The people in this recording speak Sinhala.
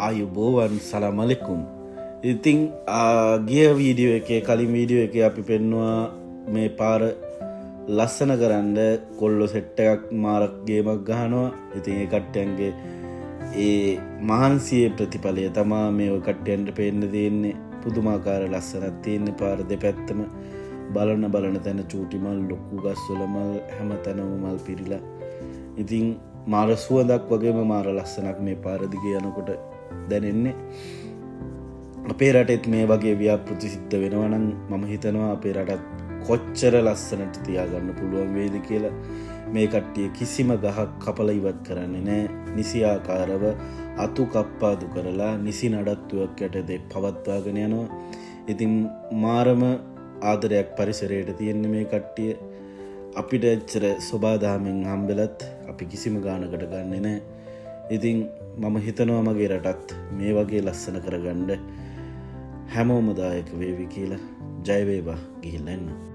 ආයුබෝවන්, සලාම් අලයිකුම්. ඉතින් ගිය වීඩියෝ එකේ, කලින් වීඩියෝ එකේ අපි පෙන්නවා මේ පාර ලස්සන කරන්න කොල්ලෝ සෙට් එකක් මාරක් ගේමක් ගහනවා. ඉතින් ඒ කට්ටියන්ගේ ඒ මහන්සියේ ප්‍රතිඵලය තමා මේ ඔය කට්ටියන්ට පේන්න තියෙන්නේ. පුදුමාකාර ලස්සනක් තියෙන්නේ පාර දෙපැත්තම. බලන බලන තැන චූටි මල්, ලොකු ගස්වල මල්, හැම තැනම මල් පිරිලා. ඉතින් මාර සුවඳක් වගේම මාර ලස්සනක් මේ පාර දිගේ යනකොට දැනෙන්නේ. අපේ රටෙත් මේ වගේ ව්‍යාපෘති සිද්ධ වෙනවා නම් මම හිතනවා අපේ රටත් කොච්චර ලස්සනට තියාගන්න පුළුවන් වේද කියලා. මේ කට්ටිය කිසිම ගහක් කපලා ඉවත් කරන්නේ නෑ. නිසි ආකාරව අතු කප්පාදු කරලා නිසි නඩත්තුවක් යටතේ පවත්වාගෙන යනවා. ඉතින් මාරම ආදරයක් පරිසරයට තියෙන්නේ මේ කට්ටිය. අපිට එච්චර සොබාදහමෙන් හම්බෙලත් අපි කිසිම ගානකට ගන්නෙ නෑ. ඉතින් මම හිතනවා මගේ රටත් මේ වගේ ලස්සන කරගන්න හැමෝම දායක වේවි කියලා. ජය වේවා, ගිහිල්ලා එන්න.